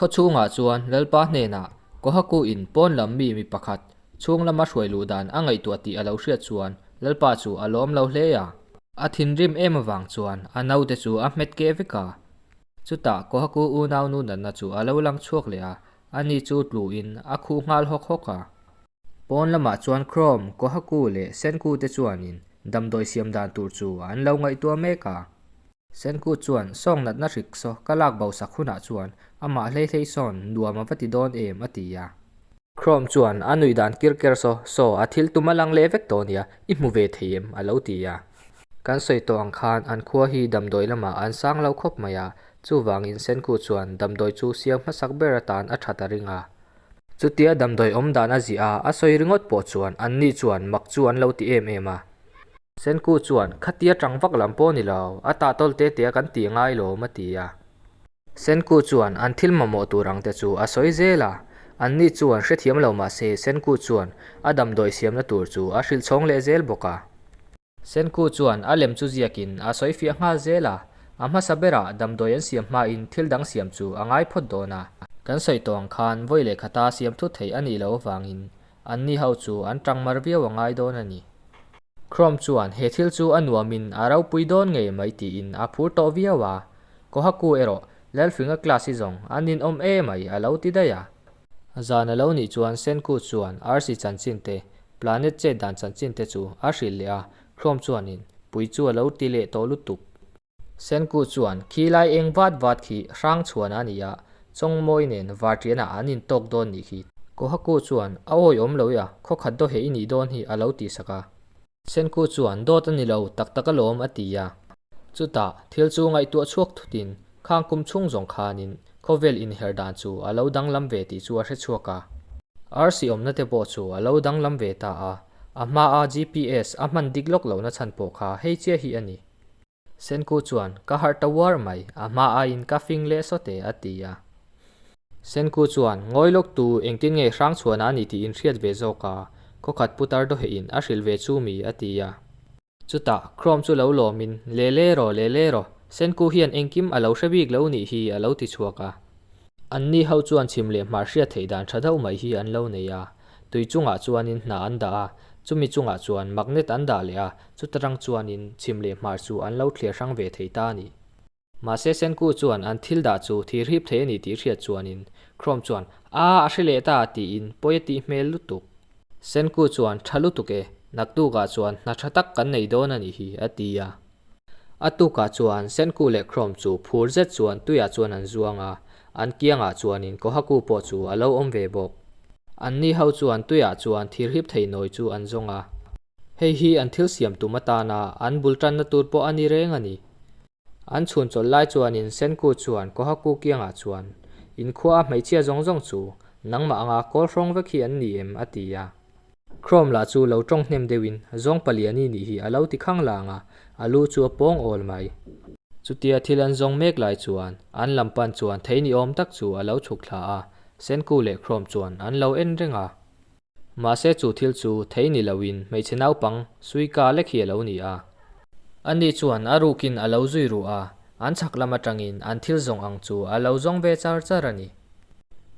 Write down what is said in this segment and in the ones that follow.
Khaw chhungah chuan Lalpa hnenah Kohaku in pawn lam mi mi pakhat chhung lama hruai luh dan a ngaihtuah tih a lo hriat chuan Lalpa chu a lawm lo hle a. A thinrim em avang chuan a naute chu a hmet keh vek a. Chutah Kohaku unaunu natna chu a lo lang chhuak leh a, ani chu tluin a khuh nghal hawk hawk a. Pawn lamah chuan Chrome, Kohaku leh Senku te chuanin damdawi siam dan tur chu an lo ngaihtuah mek a. Senku chuan, Sawng natna hrik saw ka lak bo sak hunah chuan amah hlei hlei sawn nuam a va ti dawn em? a ti a. Chrome chuan a nuih dan kir ker saw, Saw, a thil tum a lang leh vek tawh nia, i hmu ve thei em? a lo ti a. Kan sawi tawh ang khan an khua hi damdawi lamah an sang lo khawp mai a, chuvangin Senku chuan damdawi chu siam hmasak ber atan a that a ring a. Chutia damdawi awm dan a ziah a, a sawi ringawt pawh chuan anni chuan mak chu an lo ti em em a. Senku chuan, Khatia tang vak lam pawh ni lo, a tah tawl te tea kan tih ngai lawm a ti a. Senku chuan an thil mamawh tur ang te chu a sawi zel a, anni chuan hrethiam lo mah se Senku chuan a damdawi siamna tur chu a hrilh chhawng leh zel bawk a. Senku chuan a lem chu ziakin a sawi fiah nghal zel a, a hmasa berah damdawi an siam hmain thil dang siam chu a ngai phawt dawn a. Kan sawi tawh ang khan vawi leh khata siam thut theih a nih loh avangin anni ho chu an tang mar viau a ngai dawn a ni. Chrome chuan he thil chu a nuamin a ropui dawn ngei mai tiin a phur tawh viau a, Kohaku erawh Lalfinga class hi zawng a ninawm emai a lo ti daih a. Zan a lo nih chuan Senku chuan arsi chanchin te, planet chet dan chanchin te chu a hrilh leh a, Chrome chuanin pui chu a lo ti leh tawh lutuk. Senku chuan khi lai eng vat vat khi hrang chhuan a ni a, Chawngmawi nen Varṭianah an intawk dawn nih khi. Kohaku chuan a awi awm lo i a, khaw khat daw heh i nih dawn hi a lo tih sak a. Senku chuan dawt a ni lo, tak tak alawm a ti a. Chutah, thil chu ngaihtuah chhuak thutin khang kum chhung zawng khanin khawvel inher dan chu a lo danglam ve tih chu a hre chhuak a. Arsi awmna te pawh chu a lo danglam ve ta a, a hmaa GPS a hman dik lawk lohna chhan pawh kha hei chiah hi a ni. Senku chuan, Ka harh ta uar mai, a hma aiin ka fing leh sawt e, a ti a. Senku chuan, Ngawi lawk tu, engtin nge hrang chhuana a ni tih in hriat ve zawk a, khawkhat putar dawheh in a hrilh ve chu mi, a ti a. Chutah, Chrome chu lo lawmin, Le le rawh, le le rawh, Senku hian engkim a lo hre bik lo nih hi, a lo ti chhuak a. Anni ho chuan chhim leh hmar hriat theih dan tha deuh mai hi an lo nei a, tui chungah chuanin hna an dah a, chumi chungah chuan magnet an dah leh a, chuta rang chuanin chhim leh hmar chu an lo thliar hrang ve thei ta a ni. Mahse Senku chuan an thil dah chu thir hip thei a ni tih hriat chuanin Chrome chuan, Aa, a hre leh ta tiin pawi a tih hmel lutuk. Senku chuan, Tha lutuk e, naktukah chuan hna tha tak kan nei dawn a nih hi, a ti a. A tukah chuan Senku leh Chrome chu phur zet chuan tuiah chuan an zuang a, an kiangah chuanin Kohaku pawh chu a lo awm ve bawk. Anni ho chuan tuiah chuan thir hip thei nawi chu an zawng a. Hei hi an thil siam tum atana an bul tanna tur pawh a ni reng a ni. An chhun chawlh lai chuanin Senku chuan Kohaku kiangah chuan, Inkhua a hmeichhia zawng zawng chu nangmah anga kawl hrawng vek hi an ni em? a ti a. Chrome lah chu lo tawng hnem deuhin zawng paliani nih hi a lo ti khang lang a, a lu chu a pawng awl mai. Chutia thil an zawng mek lai chuan an lam pan chuan thei ni awm tak chu a lo chhuk thla a, Senku leh Chrome chuan an lo en reng a. Mahse chu thil chu thei ni loin hmeichhe naupang Suika lek hi a lo ni a. Ani chuan a rukin a lo zui ruh a, an chhak lam atangin an thil zawng ang chu a lo zawng ve char char a ni.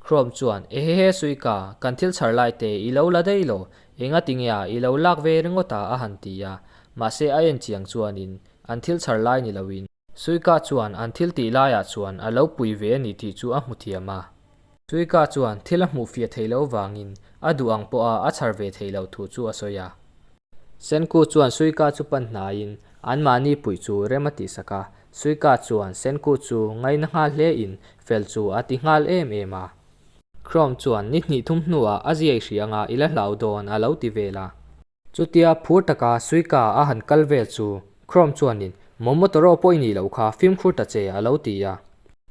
Chrome chuan, Ehehe Suika, kan thil chhar lai te i lo la daih lo, enga tinge a i lo lak ve ringawt a a han ti a, mahse a en chiang chuanin an thil chhar lai ni loin Suika chuan an thil tih laiah chuan a lo pui ve a ni tih chu a hmu thiam a. Suika chuan thil a hmuh fiah theih loh vangin a duh ang pawha a chhar ve theih loh thu chu a sawi a. Senku chuan Suika chu pan hnaiin anmahni puih chu rem a tihsak a, Suika chuan Senku chu ngaina nghal hle in fel chu a ti nghal em em a. Chrome chuan ni hnih thum hnuah a ziai hri anga i la hlau dawn a lo ti vel a. Chutia phur taka Suika a han kal vel chu Chrome chuanin Momotoro pawh i nih loh kha fimkhur ta che a lo ti a.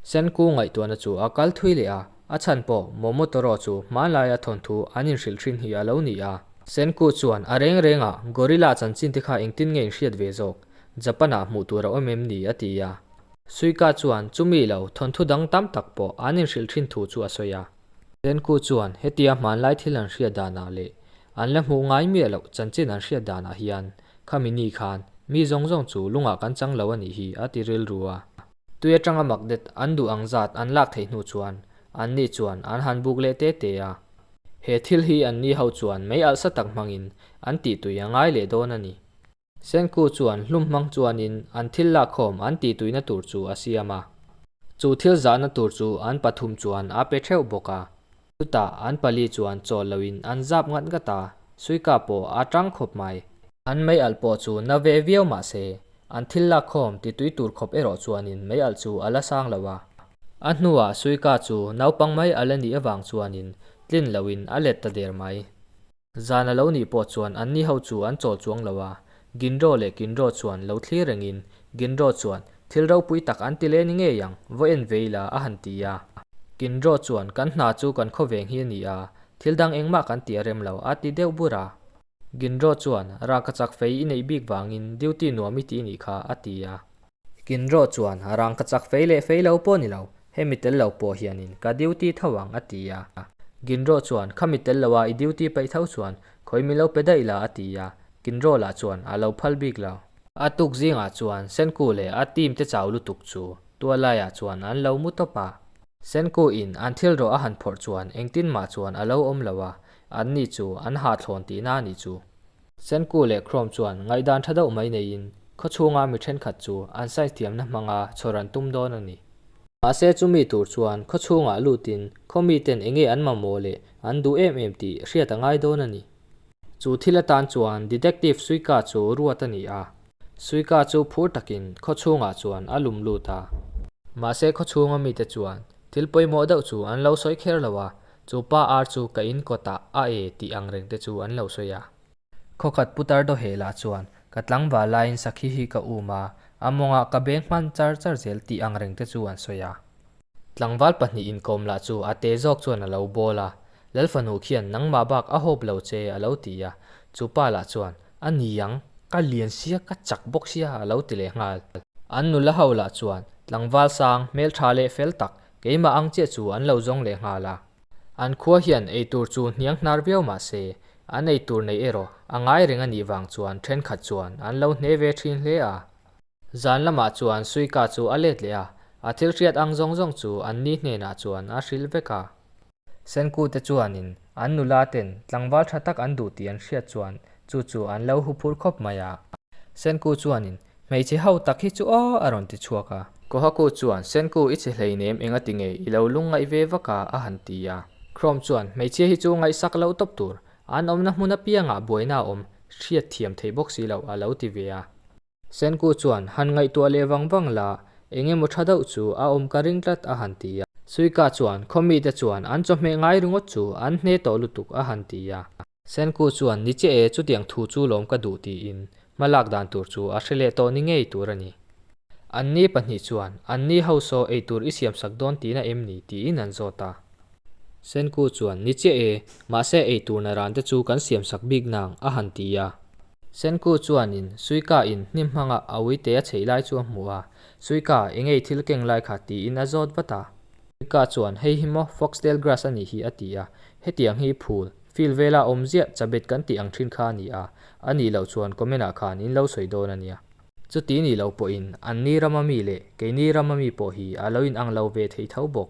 Senku ngaihtuahna chu a kal thui leh a, a chhan pawh Momotaro chu hmanlaia thawnthu an inhrilh thin hi a lo ni a. Senku chuan a reng rengah Gorilla chanchin te kha engtin nge inhriat ve zawk? Japan-ah hmuh tur a awm em ni? a ti a. Suika chuan chumi lo thawnthu dang tam tak pawh an inhrilh thin thu chu a sawi a. Senku chuan hetia hmanlai thil an hriat danah leh an la hmuh ngai miah loh chanchin an hriat danah hian khami ni khan mi zawng zawng chu lungah kan chang lo a nih hi a ti rilru a. Tui atanga magnet an duh ang zat an lak theih hnu chuan Anni chuan an han buk leh te te a. He thil hi anni ho chuan mei alh sa tak hmangin an tihtui a ngai leh dawn a ni. Senku chuan hlum hmang chuanin an thil lakkhawm an tihtuina tur chu a siam a. Chu thil zahna tur chu an pathum chuan a pe theuh bawk a. Chutah an pali chuan chawl loin an zap ngat ngat a, Suika pawh a tang khawp mai. An mei alh pawh chu na ve viau mah se, an thil lakkhawm titui tur khawp erawh chuanin mei alh chu a la sang lo a. A hnuah Suika chu naupang mai a la nih avang chuanin tlin loin a let ta der mai. Zan a lo nih pawh chuan anni ho chu an chawl chuang lo a, Ginro leh Kinro chuan lo thlir rengin Ginro chuan, Thil ropui tak an ti leh ni ngei ang, vaw en ve ila a han ti a. Kinro chuan, Kan hna chu kan khawveng hi a ni a, thil dang engmah kan ti a rem lo, a ti deuh bur a. Ginro chuan, Rangkachak fei i neih bik vangin duty nuam i ti nih kha, a ti a. Kinro chuan, Rangkachak fei leh fei lo pawh ni lo, hemi tel lo pawh hianin ka duty tho ang, a ti a. Ginro chuan, Khami tel loa i duty peih tho chuan khawi min lo pe daih la, a ti a. Kinro lah chuan a lo phal bik lo. A tuk zingah chuan Senku leh a team te chau lutuk chu tuallaiah chuan an lo mu tawp a. Senku in an thil rawh a han phawrh chuan engtin mah chuan a lo awm lo a, anni chu an hahthlawn tihna a nih chu. Senku leh Chrome chuan ngaihdan tha deuh mai neiin khawchhunga mi thenkhat chu an science thiamna hmanga chhawr an tum dawn a ni. Mahse chumi tur chuan khawchhungah lutin khaw miten enge an mamawh leh an duh em em tih hriat a ngai dawn a ni. Chu thil atan chuan Detective Suika chu ruat a ni a. Suika chu phur takin khawchhungah chuan a lum lut a. Mahse khawchhunga mite chuan thil pawimawh deuh chu an lo sawi kher lo a, Chu pa ar chu ka in kawtah a e tih ang reng te chu an lo sawi a. Khawkhat putar dawheh lah chuan ka tlangval laiin sakhi hi ka um a, a mawngah ka beng hman char char zel tih ang reng te chu an sawi a. Tlangval pahnih inkawm lah chu a te zawk chuan a lo bawl a, Lalfanu khian nangmah bak a hawp lo che a lo ti a, chu pa lah chuan a ni ang, ka lian sia ka chak bawk sia a lo ti leh nghal. An nula ho lah chuan tlangval sang hmeltha leh fel tak Keimah ang chiah chu an lo zawng leh nghal a. An khua hian eitur chu hniang hnar viau mah se, an eitur neih erawh a ngai reng a nih vang chuan thenkhat chuan an lo hne ve thin hle a. Zan lamah chuan Suika chu a let leh a, a thil hriat ang zawng zawng chu an ni hnenah chuan a hrilh vek a. Senkute chuanin an nula ten tlangval tha tak an duh tih an hriat chuan chu chu an lo huphur khawp mai a. Senku chuanin Hmeichhe ho tak hi chu aw a rawn ti chhuak a. Kohaku chuan Senku i che hleinem enga ti nge i lo lungngaih ve vak a a han ti a. Chrome chuan hmeichhia hi chu ngaihsak loh tawp tur, an awmna hmun apiangah buaina a awm hriat thiam thei bawk si lo a lo ti ve a. Senku chuan han ngaihtuah leh vang vang la, eng emaw tha deuh chu a awm ka ring tlat a han ti a. Suika chuan khaw mite chuan an chawhmeh ngai ringawt chu an hne tawh lutuk a han ti a. Senku chuan ni chiah e chutiang thu chu lawm ka duh tiin hma lak dan tur chu a hre leh tawh ni ngei tur a ni. Anni pahnih chuan anni ho saw ei tur i siamsak dawn tihna em ni tiin an zawt a. Senku chuan ni chiah e, mahse ei tur naran te chu kan siamsak bik nang a han ti a. Senku chuanin Suika in hnim hmanga a uite a chheih lai chu a hmu a, Suika engei thil keng lai kha tiin a zawt vat a. Suika chuan hei hi maw foxtail grass a nih hi a ti a, hetiang hi phul, field vela awm ziah chabet kan tih ang thin kha a ni a, a nih loh chuan comment ah khan in lo sawi dawn a nia. Chuti nih loh pawhin anni rama mi leh keini rama mi pawh hi a lo inang lo ve thei tho bawk.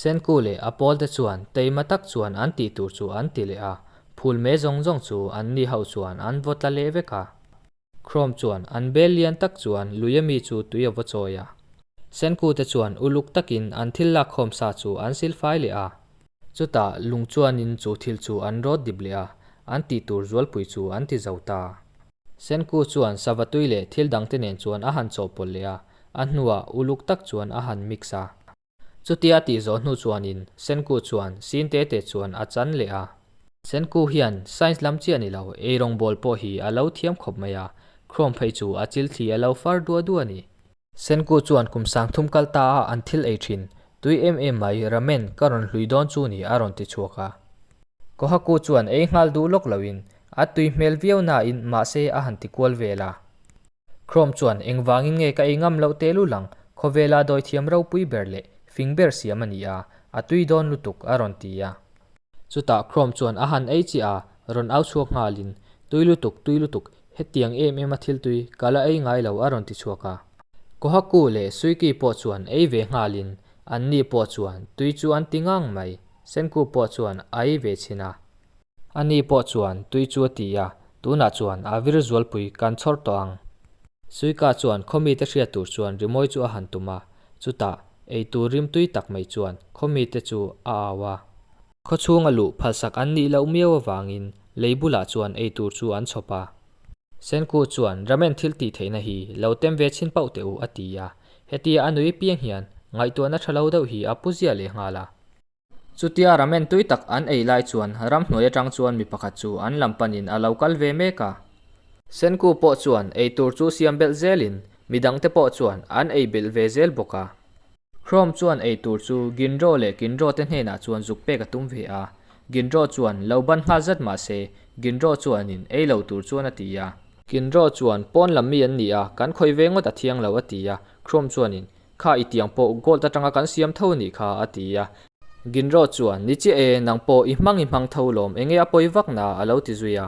Senku leh a pawlte chuan teima tak chuan an tih tur chu an ti leh a, phul me zawng zawng chu anni ho chuan an vaw tla leh vek a. Chrome chuan an bel lian tak chuan lui a mi chu tui a vaw chawi a. Senku te chuan uluk takin an thil lakkhawm sa chu an silfai leh a. Chutah lung chuanin chu thil chu an rawt dip leh a, an tih tur zualpui chu an ti zo ta. Senku chuan sava tui leh thil dangte nen chuan a han chawhpawlh leh a, a hnuah uluk tak chuan a han mix a. Chutia tih zawh hnu chuanin Senku chuan sin te te chuan a chan leh a. Senku hian science lam chiah ni lo, eirawng bawl pawh hi a lo thiam khawp mai a, Chrome phei chu a chil thli a lo far duah duah a ni. Senku chuan kum sangthum kal ta a an thil ei thin, tui em em mai, ramen ka rawn hlui dawn chu ni a rawn ti chhuak a. Kohaku chuan ei nghal duh lawk loin a tui hmel viau nain mahse a han ti kual vel a. Chrome chuan engvangin nge ka ei ngam loh tehlul ang, khawvela dawithiam ropui ber leh fing ber siam a ni a, a tui dawn lutuk a rawn ti a. Chutah Chrome chuan a han ei chiah a, rawn au chhuak nghalin, Tui lutuk, tui lutuk, hetiang em em a thil tui ka la ei ngai lo a rawn ti chhuak a. Kohaku leh Suiki pawh chuan ei ve nghalin Anni pawh chuan tui chu an ti ngang mai. Senku pawh chuan a ei ve chhin a. Ani pawh chuan tui chu a ti a, tunah chuan a vir zualpui kan chhawr tawh ang. Suika chuan khawmite hriat tur chuan rimawi chu a han tum a, chutah eitur rimtui tak mai chuan khawmite chu a au a. Khawchhunga luh phalsak an nih loh miau avangin lei bulah chuan eitur chu an chhawp a. Senku chuan ramen thil tih theihna hi lo tem ve chhin pauh teh u a ti a, hetia a nui piang hian ngaihtuahna tha lo deuh hi a pu ziah leh nghal a. Chutia ramen tui tak an ei lai chuan ramhnuai atang chuan mi pakhat chu an lam panin a lo kal ve mek a. Senku pawh chuan eitur chu siam belh zelin midangte pawh chuan an ei belh ve zel bawk a. Chrome chuan ei tur chu Ginro leh Kinro te hnenah chuan zuk pek a tum ve a, Ginro chuan lo ban nghal zat mah se, Ginro chuanin ei lo tur chuan a ti a. Kinro chuan pawn lam mi an ni a, kan khawih ve ngawt a thiang lo a ti a, Chrome chuanin kha i tiang pawh gold atanga kan siam tho a nih kha a ti a. Ginro chuan ni chiah e, nang pawh i hmang i hmang tho lawm, enge a pawi vak na a lo ti zui a.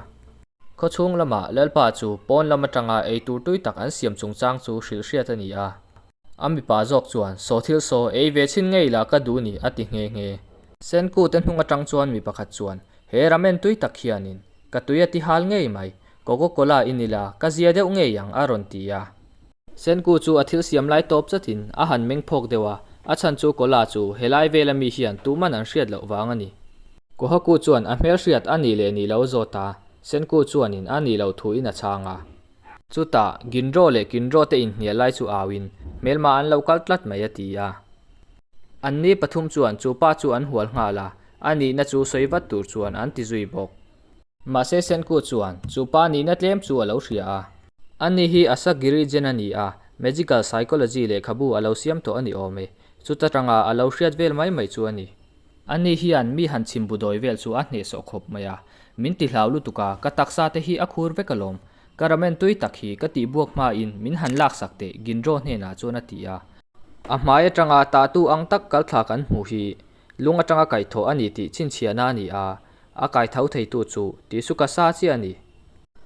Khawchhung lamah Lalpa chu pawn lam atanga ei tur tui tak an siam chungchang chu hrilh hriat a ni a. A mipa zawk chuan, Saw thil saw, ei ve chhin ngei la ka duh ni, a ti nghe nghe. Senku te hnung atang chuan mi pakhat chuan, He ramen tui tak hianin, ka tui a ti hal ngei mai, Coca Cola i ni la, ka zia deuh ngei ang, a rawn ti a. Senku chu a thil siam lai tawp chatin a han meng phawk deuh a, a chhan chu Cola chu helai vela mi hian tuman an hriat loh vang a ni. Kohaku chuan a hmelhriat a nih leh nih lo zawt a, Senku chuanin a nih loh thuin a chhang a. Chutah, Ginro leh Kinro te inhnial lai chu auin, Hmelma an lo kal tlat mai a ti a. Anni pathum chuan chu pa chu an hual nghal a, a nihna chu sawi vat tur chuan an ti zui bawk. Mahse Senku chuan chu pa nihna tlem chu a lo hria a. Ani hi Asagiri Jen a ni a, Magical Psychology lehkhabu a lo siam tawh a ni awm e. Chuta tanga a lo hriat vel mai mai chu a ni. Ani hian mi han chhim bu dawi vel chu a hnehsawh khawp mai a, min ti hlau lutuk a, ka taksa te hi a khur vek alawm. Ka ramen tui tak hi ka tih buak hmain min han laksak teh Ginro hnenah chuan a ti a. A hmai atanga tahtu ang tak kal thla kan hmuh hi lung atanga kaihthawh a ni tih chhinchhiahna a ni a, a kaitho theitu chu tihsuka sa chiah a ni.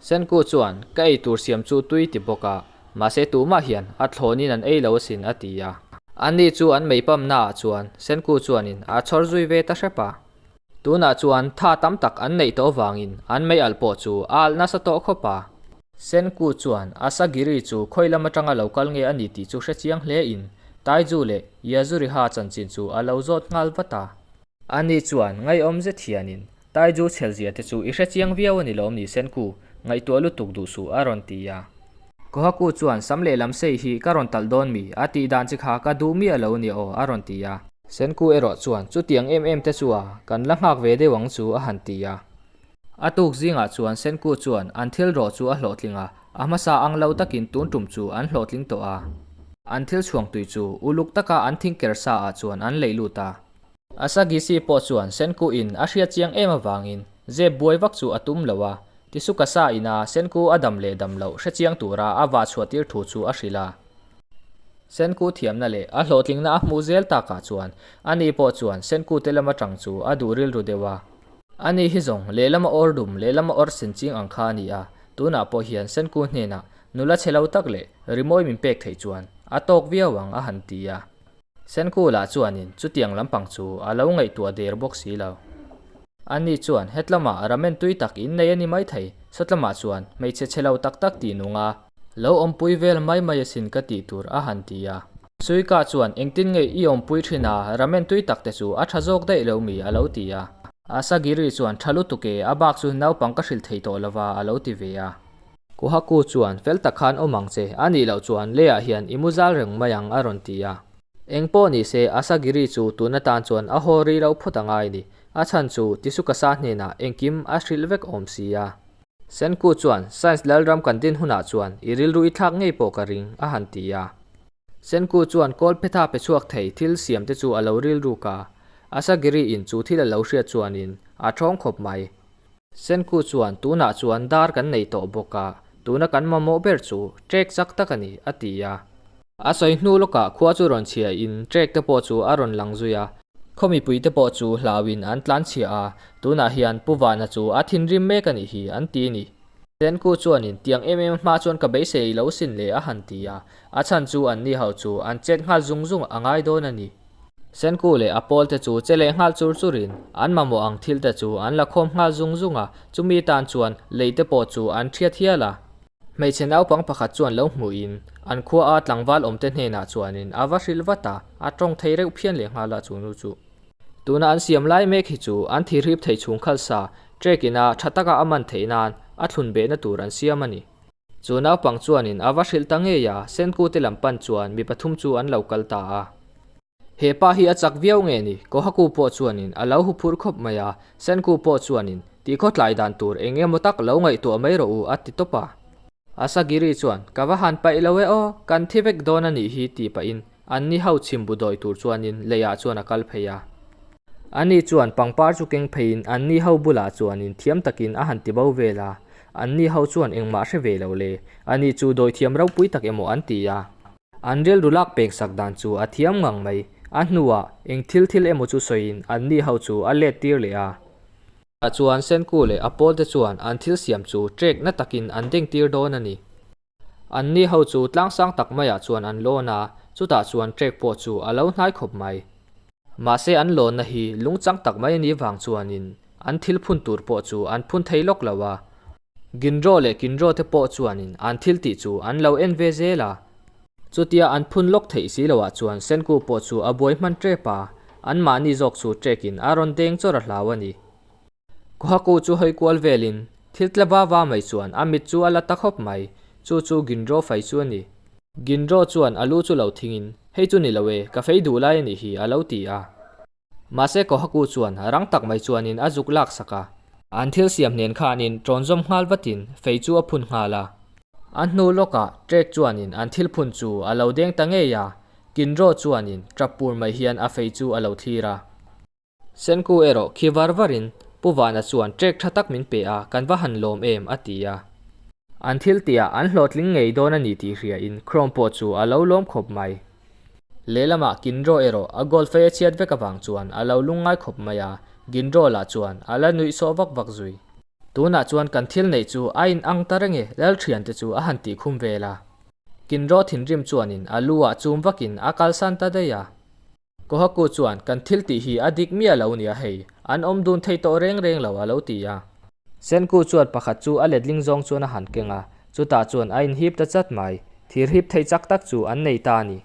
Senku chuan, Ka ei tur siam chu tui ti bawk a, mahse tumah hian a thlawnin an ei lo asin a ti a. Ani chu an meipamnaah chuan Senku chuanin a chhawr zui ve ta hrep a. Tunah chuan tha tam tak an neih tawh vangin an mei alh pawh chu a alh nasa tawh khawp a. Senku chuan Asagiri chu khawi lam atanga lo kal nge a ni tih chu hre chiang hle in Taiju leh Yajuriha chanchin chu a lo zawt nghal vat a. Ani chuan ngaihawm zet hianin, Taiju chhelzia te chu i hre chiang viau a ni lawm ni Senku, ngaihtuah lutuk duh suh a rawn ti a. Kohaku chuan sam lehlam sei hi ka rawn talh dawn mi, a tih dan chi kha ka duh miah lo nia aw a rawn ti a. Senku erawh chuan chutiang em em te chu a, kan la nghak ve deuh ang chu a han ti a. A tuk zingah chuan Senku chuan an thil rawh chu a hlawhtling a, a hmasa ang lo takin tun tum chu an hlawhtling tawh a. An thil chhuang tui chu uluk taka an thingker sa ah chuan an leih lut a. Asagisi pawh chuan Senku in a hriat chiang em avangin zep buai vak chu a tum lo a, Tisukasa ina Senku a dam leh dam loh hre chiang tura a vah chhuah tir thu chu a hrilh a. Senku thiamna leh a hlawhtlingna a hmuh zel takah chuan ani pawh chuan Senku te lama tang chu a duh rilru deuh a. Ani hi zawng lehlama awr dum lehlama awr sen ching ang kha a ni a, tunah pawh hian Senku hnenah nula chhe lo tak leh rimawi min pek theih chuan a tawk viau ang a han ti a. Senkula chuanin chutiang lampang chu a lo ngaihtuah der bawk si lo. Ani chuan hetlama ramen tui tak in nei a ni maithei, sawtlamah chuan hmeichhe chhe lo tak tak tih nung a, lo awmpui vel mai mai asin ka tih tur a han ti a. Suika chuan engtin nge i awmpui thin a, ramen tui tak te chu a tha zawk daih lo mi a lo ti a. Asagiri chuan tha lutuk e, a bak chu naupang ka hrilh thei tawh lova a lo ti ve a. Kohaku chuan fel tak khan awm ang che, a nih loh chuan leiah hian i mu zal reng mai ang a rawn ti a. Eng pawh ni se Asagiri chu tun atan chuan a haw rih loh phawt a ngai ni, a chhan chu Tisukasa hnenah engkim a hrilh vek awm si a. Senku chuan Science Lalram kan din hunah chuan i rilru i thlak ngei pawh ka ring a han ti a. Senku chuan kawlphetha pe chhuak thei thil siam te chu a lo rilruk a, Asagiri in chu thil a lo hriat chuanin a thawng khawp mai. Senku chuan tunah chuan dar kan nei tawh bawk a, tuna kan mamawh ber chu trek chak tak a ni, a ti a. A sawi hnu lawkah khua chu rawn chhia in trek te pawh chu a rawn lang zui a. Khaw mipui te pawh chu hlau in an tlan chhia a, tunah hian Pu Vana chu a thinrim mek a nih hi, an ti a ni. Senku chuanin tiang em em hma chuan ka beisei lo sin le a han ti a, a chhan chu an ni ho chu an chet nghal zung zung a ngai dawn a ni. Senku leh a pawlte chu che leh nghal chur churin an mamawh ang thilte chu an la khawm nghal zung zung a, chumi tan chuan leite pawh chu an thiat hial a. Hmeichhe naupang pakhat chuan lo hmuhin an khua a tlangval awmte hnenah chuanin a va hrilh vat a, a tawng thei reuh phian leh nghal a chu nu chu. Tuna an siam lai mek hi chu an thirhip thei chhung khal sa, trek ina tha taka a man theih nan a thlun behna tur an siam a ni. Chu naupang chuanin a va hrilh ta ngei a, Senkute lam pan chuan mi pathum chu an lo kal ta a. He pa hi a chak viau nge ni? Kohaku pawh chuanin a lo hu phur khawp mai a, Senku pawh chuanin tihkhaw tlai dan tur eng emaw tak lo ngaihtuah mai rawh u a ti tawp a. Asagiri chuan, Ka va han paih lo e aw, kan thi vek dawn a nih hi tih pahin anni ho chhimbu dawi tur chuanin leiah chuan a kal phei a. Ani chuan pangpar chu keng pheiin anni ho bulah chuanin thiam takin a han ti bo vel a, anni ho chuan engmah hre ve lo le, ani chu dawithiam ropui tak emaw an ti a. An rilru lak pek sak dan chu a thiam ngang mai. A hnuah eng thil thil emaw chu sawiin anni ho chu a let tir leh a. Tah chuan Senku leh a pawlte chuan an thil siam chu trek na takin an deng tir dawn a ni. Anni ho chu tlang sang tak maiah chuan an lawn a, chutah chuan trek pawh chu a lo hnai khawp mai. Mahse an lawnna hi lungchang tak mai a nih vang chuanin an thil phun tur pawh chu an phun thei lawk lo a. Ginro leh Kinro te pawh chuanin an thil tih chu an lo en ve zel a. Chutia an phun lawk theih si loah chuan Senku pawh chu a buai hman tep a, anmahni zawk chu trekin a rawn deng chawr a hlau a ni. Kohaku chu hawi kual velin thil tla va va mai chuan a mit chu a la ta khawp mai, chu chu Ginro fei chu a ni. Ginro chuan a lu chu lo thingin, Hei chu ni lo e, ka fei duh lai a nih hi, a lo ti a. Mahse Kohaku chuan rang tak mai chuanin a zuk lak sak a. An thil siam hnen khanin ṭawn zawm nghal vatin fei chu a phun nghal a. A hnu lawkah Trek chuanin an thil phun chu a lo deng ta ngei a, Kinro chuanin ṭap pur mai hian a fei chu a lo thlir a. Senku erawh khi var varin Pu Vana chuan Trek ṭha tak min pe a, kan va han lawm em, a ti a. An thil tihah an hlawhtling ngei dawn a ni tih hriain Chrome pawh chu a lo lawm khawp mai. Lehlamah Ginro erawh a goal fei a chhiat vek avang chuan a lo lungngai khawp mai a, Ginro lah chuan a la nuih sawh vak vak zui. Tunah chuan kan thil neih chu a in ang ta reng e, Lalthiante chu a han tih khum vel a. Ginro thinrim chuanin a lu ah chum vakin a kalsan ta daih a. Kohaku chuan kan thil tih hi a dik miah lo nia hei, an awm dun thei tawh reng reng lo a lo ti a. Senku chuan pakhat chu a letling zawng chuan a han keng a, chutah chuan a inhip ta chat mai, thir hip thei chak tak chu an nei ta a ni.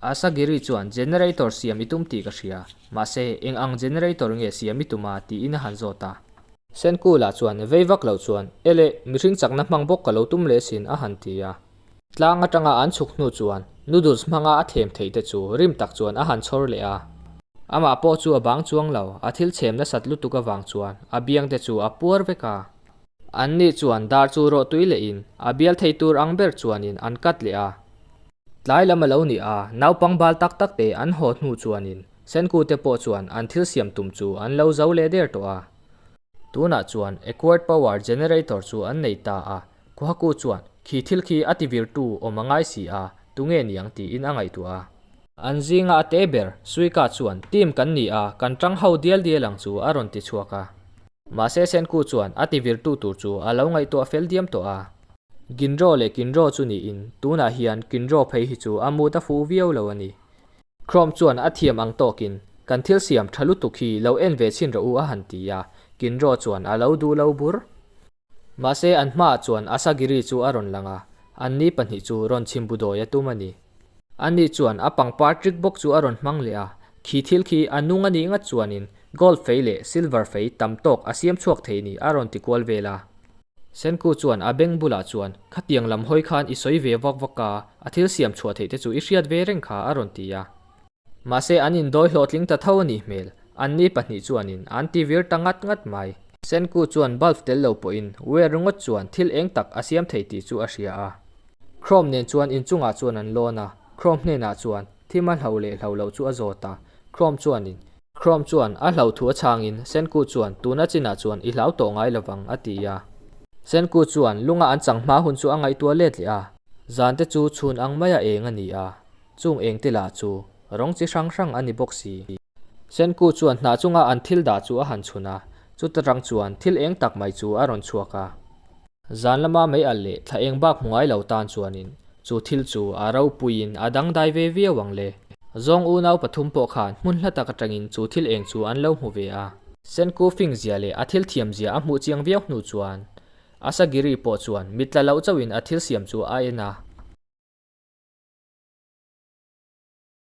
Asagiri chuan generator siam i tum tih ka hria, mahse eng ang generator nge siam i tum a tiin a han zawt a. Senku lah chuan vei vak loh chuan, Ele, mihring chakna hmang bawk ka lo tum leh sin a han ti a. Tlang atanga an chhuk hnu chuan noodles hmanga a thlem theih te chu rim tak chuan a han chhawr leh a. Amah pawh chu a bang chuang lo, a thil chhem nasat lutuk avang chuan a biang te chu a puar vek a. Anni chuan dar chu rawh tui lehin a bial thei tur ang ber chuanin an cut leh a. Tlai lam a lo ni a, naupang bal tak tak te an haw hnu chuanin Senku te pawh chuan an thil siam tum chu an lo zo leh der tawh a. Tunah chuan Acquired Power Generator chu an nei ta a, Kohaku chuan, Khi thil khi a ti virtu awm a ngai si a, tunge niang tiin a ngaihtuah a. An zinga a te ber, Suika chuan, Team kan ni a, kan tang ho dial dial ang chu a rawn ti chhuak a. Mahse Senku chuan a ti virtu tur chu a lo ngaihtuah fel diam tawh a. Ginro leh Kinro chu niin, tunah hian Kinro phei hi chu a mut a fuh viau lo a ni. Chrome chuan a thiam ang tawkin, Kan thil siam tha lutuk hi lo en ve chhin rawh u a han ti a, Kinro chuan a lo duh lo bur. Mahse an hmaah chuan Asagiri chu a rawn lang a, anni pahnih chu rawn chhimbu dawi a tum a ni. Ani chuan a pangpar trick bawk chu a rawn hmang leh a, khi thil khi a nung a nih ngat chuanin gold fei leh silver fei tam tawk a siam chhuak thei ni a rawn ti kual vel a. Senku chuan a beng bulah chuan, Khatiang lam hawi khan i sawi ve vak vak a, a thil siam chhuah theih te chu i hriat ve reng kha a rawn ti a. Mahse an indawi hlawhtling ta tho a nih hmel, anni pahnih chuanin an ti vir ta ngat ngat mai. Senku chuan bulb tel lo pawhin wire ringawt chuan thil eng tak a siam thei tih chu a hria a. Chrome nen chuan inchungah chuan an lawn a, Chrome hnenah chuan thim a hlo leh hlo loh chu a zawt a, Chrome chuanin. Chrome chuan a hlo thu a chhangin Senku chuan tuna chinah chuan i hlau tawh ngai lovang a ti a. Senku chuan lunga an chang hma hun chu a ngaihtuah let leh a, zan te chu chhun ang maia eng a ni a. Chung engte lah chu rawng chi hrang hrang a ni bawk si. Senku chuan hnah chunga an thil dah chu a han chhun a, chuta rang chuan thil eng tak mai chu a rawn chhuak a. Zan lama mei alh leh thla eng bak hmu ngai lo tan chuanin chu thil chu a ropuiin a dangdai ve viau ang le. Zawng unau pathum pawh khan hmun hla tak atangin chu thil eng chu an lo hmu ve a. Senku fing zia leh a thil thiam zia a hmuh chiang viau hnu chuan Asagiri pawh chuan mit tla loh chauhin a thil siam chu a en a.